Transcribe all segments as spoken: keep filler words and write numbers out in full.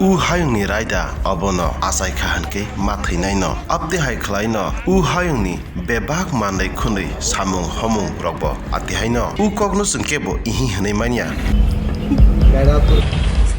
U hayungni raida obono achaikha hinkhe ma thwinaino. Abte hai khwlaino u hayungni bebak manwi khwnwi samung homung rokbo atihaino u kokno chwng kebo ihi hwnwi manya.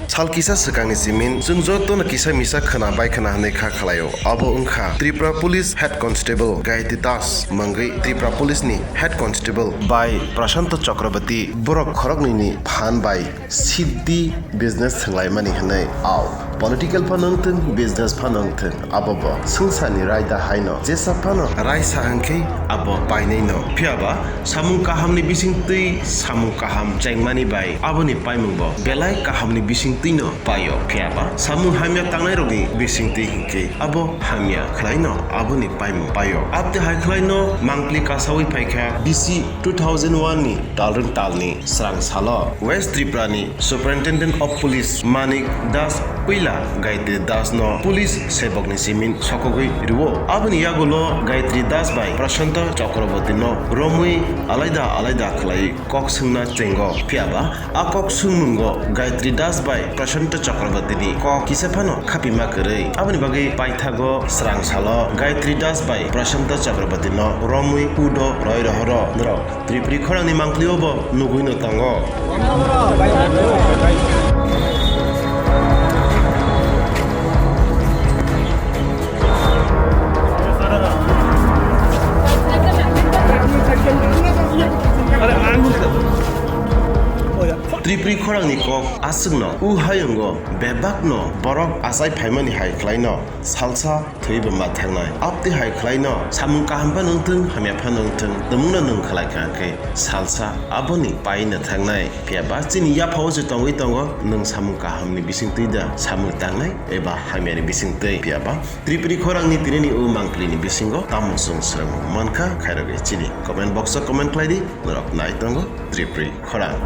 Sal kisa swkangni simin chwng jotono kisa misa khwna bai khwna hwnwi kha khwlaio. Abo wngkha Tripura Police Head Constable Gayatri Das mungwi Tripura Police ni Head Constable bai Prashanto Chakraborty borok khoroknwini phan bai Siddhi business thwnglaimani hwnwi ao. Political phano wngthwng, business phano wngthwng, abo bo swngcharni raida haino jesa phano raisa hwnkhe abo painaino. Phiyaba samung kahamni bisingtwi samung kaham chengmani bai aboni paimung bo belai kahamni bisingtwino paio. Phiyaba samung hamya tangnairokni bisingtwi hinkhe abo hamya khwlaino aboni paimung paio. Abte hai khwlaino mangpli kasawi phaikha bisi two thousand one ni talrwng talni srang salo West Tripura ni Superintendent of Police Manik Das puila Gayatri Das no police sebok ni simin sokogwi rwo. Aboni yagulo Gayatri Das bai Prashanto Chakraborty no romwi alaida alaida khwlai kok swngna chengo. Phiyaba a kok swngmungo Gayatri Das bai Prashanto Chakraborty ni kok kisa phano khapima kwrwi. Aboni bagwi paithago srang salo Gayatri Das bai Prashanto Chakraborty no romwi pudo roi rohoro. Norok Tripuri khorangni mangpli o bo nugwi no tongo. Tripuri khorangni kok aswkno u hayungo bebakno borok achai phaimani hai khwlaino salsa thwibo ma thangnai. Abte hai khwlaino samung kaham phano wngthwng, hamya phano wngthwng, tumungno nwng khwlai kha khe salsa aboni paino thangnai. Phiyaba chini yaphao se tongwi tongo, nwng samung kahamni bisingtwi da samung tangnai eba hamyani bisingtwi? Phiyaba Tripuri khorangni tinini o mangpilini bisingo tamo chwng swrwngmung mankha, khairogwi chini comment box o comment khlai di, norok nai tongo Tripuri khorang.